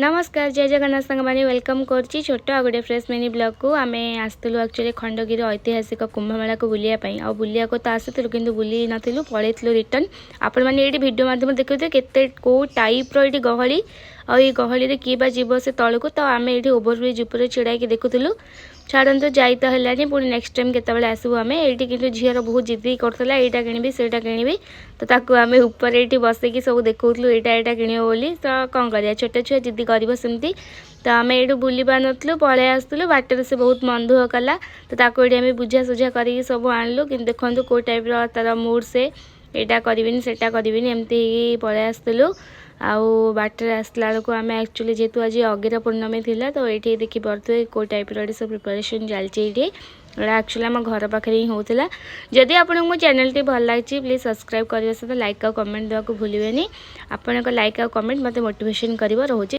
ନମସ୍କାର, ଜୟ ଜଗନ୍ନାଥ ସାଙ୍ଗମାନେ। Welcome କରୁଛି ଛୋଟ ଆଉ ଗୋଟେ ଫ୍ରେଶ୍ ମିନି ବ୍ଲଗ୍କୁ। ଆମେ ଆସିଥିଲୁ ଆକ୍ଚୁଆଲି ଖଣ୍ଡଗିରି ଐତିହାସିକ କୁମ୍ଭମେଳାକୁ ବୁଲିବା ପାଇଁ। ଆଉ ବୁଲିବାକୁ ତ ଆସିଥିଲୁ, କିନ୍ତୁ ବୁଲି ନଥିଲୁ, ପଳେଇଥିଲୁ ରିଟର୍ନ। ଆପଣମାନେ ଏଇଠି ଭିଡ଼ିଓ ମାଧ୍ୟମରେ ଦେଖୁଥିବେ କେତେ କେଉଁ ଟାଇପ୍ର ଏଇଠି ଗହଳି। ଆଉ ଏଇ ଗହଳିରେ କିଏ ବା ଯିବ ସେ ତଳକୁ? ତ ଆମେ ଏଇଠି ଓଭରବ୍ରିଜ୍ ଉପରେ ଛିଡ଼ା ହେଇକି ଦେଖୁଥିଲୁ। ଛାଡ଼ନ୍ତୁ, ଯାଇ ତ ହେଲାନି, ପୁଣି ନେକ୍ସଟ ଟାଇମ୍ କେତେବେଳେ ଆସିବୁ ଆମେ ଏଇଠି। କିନ୍ତୁ ଝିଅର ବହୁତ ଜିଦି କରୁଥିଲା, ଏଇଟା କିଣିବି, ସେଇଟା କିଣିବି। ତ ତାକୁ ଆମେ ଉପରେ ଏଇଠି ବସେଇକି ସବୁ ଦେଖାଉଥିଲୁ, ଏଇଟା ଏଇଟା କିଣିବ ବୋଲି। ତ କ'ଣ କରିବା, ଛୋଟ ଛୁଆ ଜିଦି କରିବ ସେମିତି। ତ ଆମେ ଏଇଠୁ ବୁଲି ପାରୁନଥିଲୁ, ପଳେଇ ଆସୁଥିଲୁ। ବାଟରେ ସେ ବହୁତ ମନ ଦୁଃଖ କଲା, ତ ତାକୁ ଏଇଠି ଆମେ ବୁଝାସୁଝା କରିକି ସବୁ ଆଣିଲୁ। କିନ୍ତୁ ଦେଖନ୍ତୁ କେଉଁ ଟାଇପ୍ର ତାର ମୁଡ୍, ସେ ଏଇଟା କରିବିନି, ସେଇଟା କରିବିନି, ଏମିତି ହେଇକି ପଳେଇ ଆସୁଥିଲୁ। ଆଉ ବାଟରେ ଆସିଲା ବେଳକୁ ଆମେ ଆକ୍ଚୁଆଲି ଯେହେତୁ ଆଜି ଅଗିରା ପୂର୍ଣ୍ଣମୀ ଥିଲା, ତ ଏଇଠି ଦେଖିପାରୁଥିବେ କେଉଁ ଟାଇପ୍ର ଏଠି ସବୁ ପ୍ରିପାରେସନ୍ ଚାଲିଛି ଏଇଠି। ଏଇଟା ଆକ୍ଚୁଆଲି ଆମ ଘର ପାଖରେ ହିଁ ହେଉଥିଲା। ଯଦି ଆପଣଙ୍କୁ ମୋ ଚ୍ୟାନେଲଟି ଭଲ ଲାଗିଛି, ପ୍ଲିଜ୍ ସବସ୍କ୍ରାଇବ୍ କରିବା ସହିତ ଲାଇକ୍ ଆଉ କମେଣ୍ଟ ଦେବାକୁ ଭୁଲିବେନି। ଆପଣଙ୍କ ଲାଇକ୍ ଆଉ କମେଣ୍ଟ ମୋତେ ମୋଟିଭେସନ୍ କରିବ। ରହୁଛି।